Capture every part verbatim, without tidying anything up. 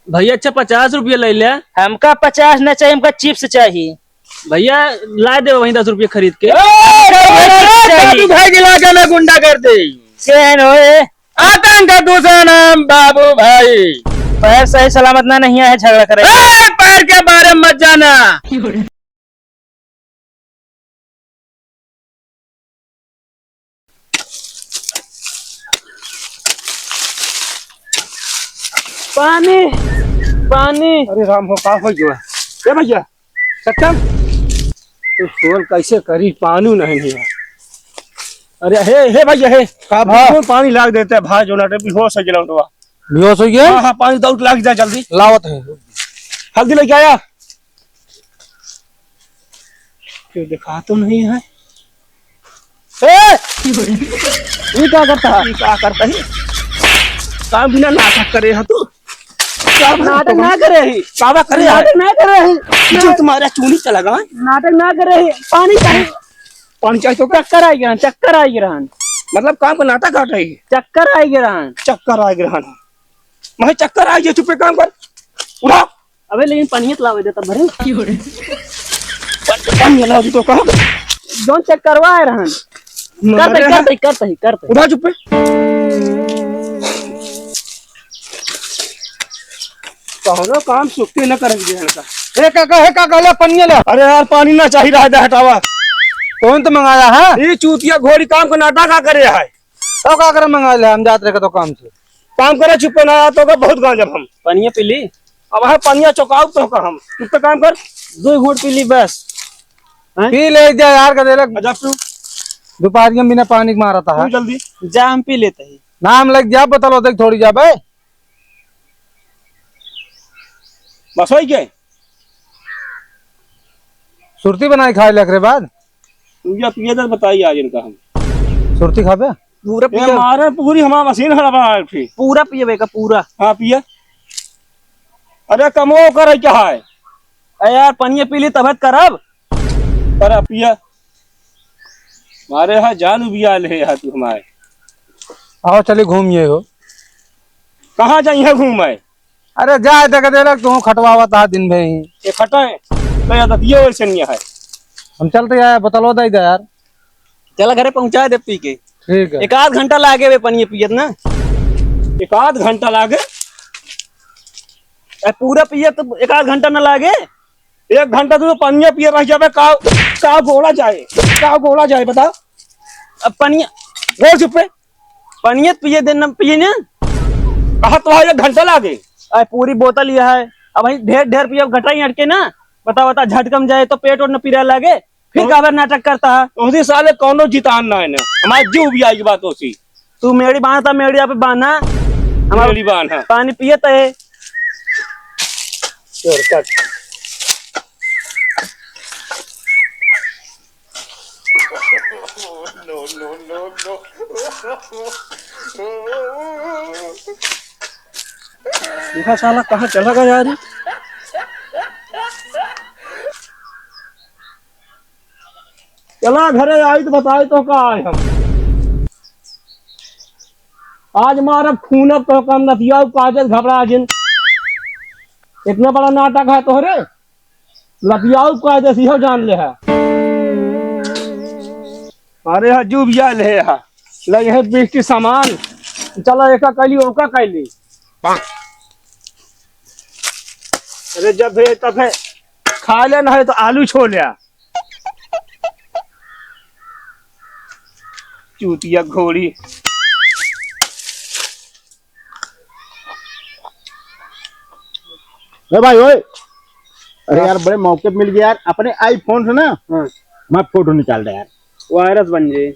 भैया, अच्छा, पचास रुपया ले ले। हमका पचास न चाहिए, हमका चिप्स चाहिए। भैया, ला दे वहीं दस रुपया खरीद के। ए, ए, ए, ए, ए, तू भाई गिला के मैं गुंडा कर दे। कौन हो ए? आतंक दूसरा नाम बाबू भाई। पैर सही सलामत ना नहीं है, झगड़ा करे। ए, पैर के बारे में मत जाना। पानी, पानी। अरे राम हो, का हो गया? ए भैया, सत्यम, तू फोन कैसे करी? पानी नहीं है। अरे हे, हे भैया, हे। का भा? कौन पानी लाग देते हैं भाई, जो नाटे बेहोश हो गया लौंडवा। बेहोश हो गया? हाँ, हाँ, पानी दौड़ लाग जाए जल्दी। लावत है। हल्दी लेके आया। क्यों दिखा तो नहीं है? ए! ये क्या करता है? ये क्या करता है? काम बिना नाटक करे है तू। क्या नाटक ना करे ही। कावा करे है? नाटक ना करे ही। जो तुम्हारा चूनी चला गया। नाटक ना करे ही। पानी चाहिए। पानी चाहिए तो क्या? चक्कर आ गया, चक्कर आ गया रहन। मतलब काम का नाटक काट रही है? चक्कर आ गया रहन। चक्कर आ गया रहन। मैं चक्कर आ गया, चुप्पे काम कर। उठा। अबे लेकिन पनिया तो लावे देता भरे। पनिया लावे तो कहा? जौन चेक करवाए रहन। मारे करते, हैं। करते, करते, करते। उठा चुप्पे। कौनो काम सुखते न करन दिहन का। ए काका, हे काका, ले पनिया ले। अरे यार, पानी ना चाहिए रहा, हटावा। कौन तो मंगाया है? ये चूतिया घोड़ी काम का नाटक का करे है। तो का करे मंगा ले, हम जात रहे तो काम से। काम करे चुप्पे ना, तो का बहुत गांजब हम। पनिया पी ली? अब है पनिया चौकाऊ तो का हम। चुप्पे काम कर। दो घूंट पी ली बस। हैं? पी ले जा यार, का देलक। अच्छा तू। दोपहरिया में बिना पानी के मारा था। तू जल्दी। जा हम पी लेते हैं। नाम लग जा, बोतल होते थोड़ी जा बे। बस वही के? सुरती बनाई खाए ले एकरे बाद। तू जा पिए दे, बताई आज इनका हम। सुरती खाबे? पूरा ये पिए। मारे पूरी हमार मशीन हड़बड़ा उठी। पूरा पिए बे का पूरा। हाँ पिए। अरे कमो करे क्या है? अरे यार पनिया पी ली तब करब। अरे पिए। मारे हा जान उबिया ले हा तू हमारे। आओ चली घूमिए हो। कहाँ जाई है घूमे? अरे जा, देख देलक, तू खटवावत आ दिन भर ही। ये खटाए, तो यार, ये वैसे नहीं है। हम चलते यार, बोतलवा दे दे यार। चला घरे पहुँचा दे पी के। ठीक है। एक आध घंटा लागे बे पनिया पियत ना। एक आध घंटा लागे? ए, पूरा पियत तो एक आध घंटा ना लागे? एक घंटा तू तो पनिया पिए रह जाबे, का, का गोड़ा जाए, का गोड़ा जाए, बता। अब पनिया गोड़ चुप्पे। पनिया पिए दे, न पिए ना। कहा तो एक घंटा लागे। अरे पूरी बोतल यह है, अब वही ढेर ढेर पिए, घटाई अटके ना। बता, बता, झटकम जाए तो पेट ओट न पीरा लागे, फिर तो काबर नाटक करता है? तोहरी साले कौनो जितान ना है ना, हमारे जीव भी आई बात होसी। तू मेड़ी बांधता, मेड़ी आप बांधा, हमारा मेड़ी बांधा। पानी पिए तय। चोर कट। No, no, no, no। देखा साला कहाँ चला गया यार? चला घरे आई तो बताई तो का आए हम। आज मारब खूनब तो कम नतियाऊ काजल घबरा जिन। इतना बड़ा नाटक है तोहरे। लतियाऊ का जैसी हो जान ले है। अरे हा जूबिया ले हा। ले यह बिस्टी सामान। चला एका कैली ओका कैली। अरे जब है तब है। खा ले ना है तो आलू छो ले। चूतिया घोड़ी। ए भाई ओए, अरे हाँ। यार बड़े मौके पे मिल गया यार, अपने iPhone से ना हाँ। मैं फोटो निकाल दे यार। वायरस बन जे।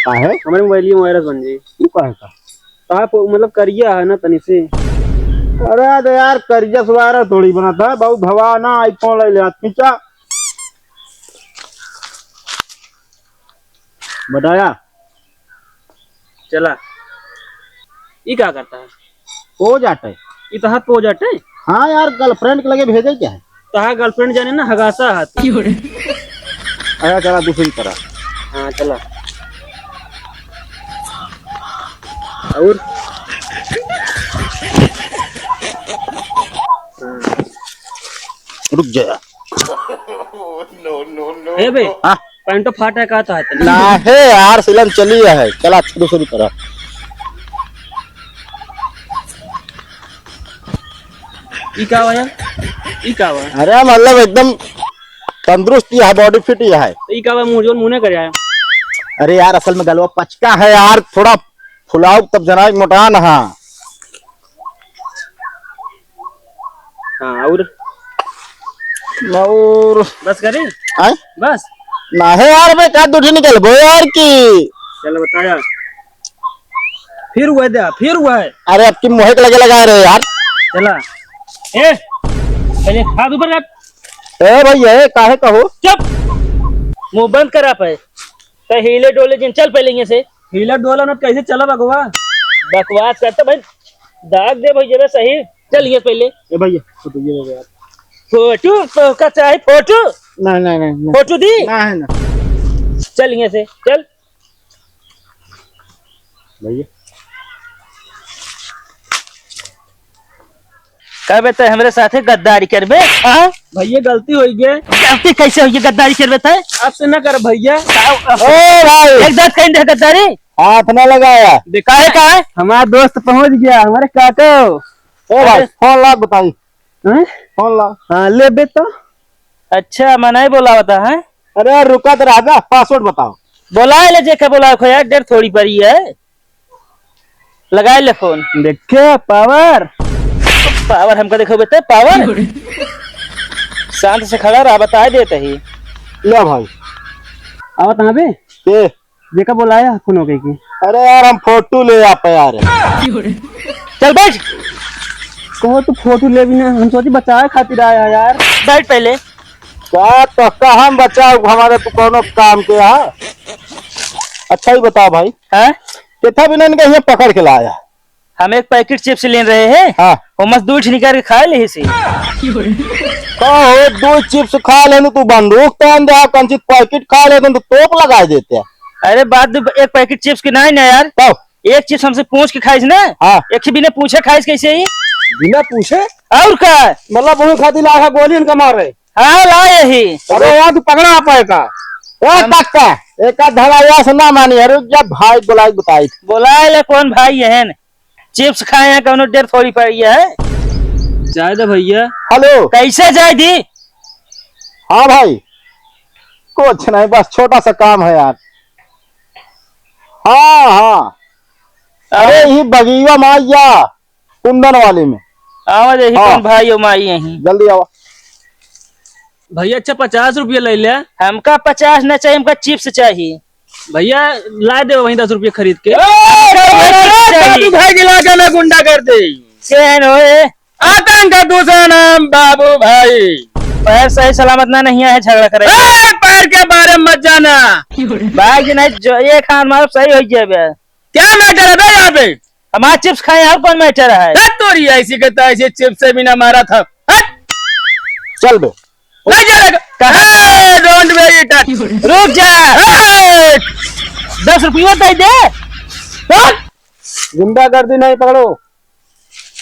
का है? हमारे मोबाइल में वायरस बन जे। तू का है का? का पो-, मतलब करिया है ना तनी से। अरे तो यार करिया से वायरस थोड़ी बनता है, बहुत हवा ना iPhone ले ले, खींचा। बताया। चला। ई का करता है? पोज आटे। ई तहार पोज आटे? हाँ यार, girlfriend के लगे भेजे क्या है? तहार girlfriend जाने ना हगासा हाथ। अरे चला दूसरी तरह। हाँ, चला। और? रुक जा। ए बे, हाँ? पैंटो फाटा का तो है तनी। ना है यार, सिलन चली है। चला, शुरू, शुरू करा। ई का हुआ यार? ई का हुआ? अरे, मतलब, एकदम तंदुरुस्त ही है, body fit ही है। तो ई का हुआ, मुंह जोन मुंह नहीं कर आया? अरे यार, असल में गलवा पचका है यार, थोड़ा फुलाओ तब जनाई मोटान, हाँ। हाँ, और? और बस करी? आय? बस? ना है यार, मैं का दूठी निकल गो यार की। चलो बताया। फिर हुआ है, फिर हुआ है। अरे, अब की मोहे के लगे लगा रहे यार। चला। ए, पहले हाथ ऊपर कर। ए भैया, ए, काहे कहो? चुप। मुंह बंद कर आप है। तो हिले डोले जिन, चल पहले यहाँ से। हिले डोला ना, कैसे चला बकवा? बकवास करता भाई, दाग दे भाई जरा सही। चल यहाँ पहले। ए भैया, फोटो ये ले यार। फोटो तो का चाहे फोटो? नहीं, नहीं, नहीं, नहीं। फोटो दी? ना है ना। चल यहाँ से, चल। भैया। कबे ते हमरे साथे गद्दारी करबे? हाँ? भैया, गलती होई गे। गलती कैसे होई गे? गद्दारी करबे ते? अब से ना कर भैया। ओ भाई। एक दांत कहीं दे गद्दारी। हाथ ना लगाया। काहे का है? हमारा दोस्त पहुंच गया, हमारे काको। ओ भाई, अरे। फोन ला बताई। हैं? फोन ला। हाँ, ले बे तो। अच्छा, मैं नहीं बोला होता है। अरे यार, रुका तो रहा, password बताओ। बोला ले, जेका बोला खो यार, देर थोड़ी पड़ी है। लगाए ले फोन। देखे, power। Power हमका देखो बेटे, power। शांत से खड़ा रहा, बताए देते ही। ले भाई। आवत हमें बे? के? जेका बोलाया, फोन हो गई की? अरे यार, हम फोटो ले आप यार। चल बैठ। कहो तू फोटो ले भी ना, हम सोची बचाए खातिर आया यार। बैठ पहले। का तो का हम बचाओ, हमारे तो कोनो काम के है? अच्छा ही बताओ भाई। हैं? कितना बिना इनका यहाँ पकड़ के लाया? हम एक पैकेट चिप्स लेन रहे हैं। हाँ। वो मस्त दो ठे निकाल के खा ले से। का हो, दो चिप्स खा लेनु, तू बंदूक तान दे, कंचित पैकेट खा लेते तो तोप लगा देते। अरे बात तो एक पैकेट चिप्स की नहीं ना यार। कहो। एक चिप्स हमसे पूछ के खाइस ना। हाँ। एक ही बिना पूछे खाइस कैसे ही? बिना पूछे? और का? मतलब वही खातिर लाया गोली इनका मार रहे। हाँ, ला यही। अरे यार, तू पकड़ा आप है का? ए, हम तक का? एक आध धड़ाया से ना मानी, अरे जब भाई बोलाई बताई। बोलाए ले कौन भाई है न? चिप्स खाए हैं, कौनो डेर थोड़ी पड़ी है। जाए दे भैया। हेलो। कैसे जाए दी? हाँ भाई, कुछ नहीं, बस छोटा सा काम है यार। हाँ, हाँ। अरे, हाँ। यही बगीवा में आइया, कुंदन वाली में। आवा दे, ही हाँ। कौन भाई हो माई यहीं? जल्दी आवा। भैया, अच्छा, पचास रुपया ले ले। हमका पचास ना चाहिए, हमका चिप्स चाहिए। भैया, ला दे वहीं दस रुपये खरीद के। ए, हमका वहीं चिप्स चाहिए। बाबू भाई के इलाके में गुंडागर्दी। केहन हो ए? आतंक का दूसरा नाम बाबू भाई। पैर सही सलामत ना नहीं है, झगड़ा करे। ए, पैर के बारे में मत जाना। भाई जी नहीं, जो एक हाथ मारो सही हो जाए बे। क्या मैटर है बे यहाँ पे? हमारा चिप्स खाए और कौन मैटर है? हट तोरी ऐसी के तैसी चिप्स से बिना मारा था। हट। चल बे। नहीं चलेगा। कहाँ? ए, don't be it। रुक जा। ए! दस रुपया दे दे। हट। गुंडागर्दी नहीं पकड़ो।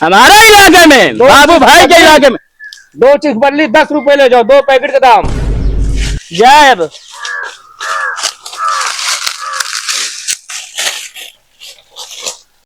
हमारे इलाके में, दो बाबू भाई के इलाके में। दो चिप्स बल्ली दस रुपए ले जाओ, दो पैकेट का दाम। जाए अब।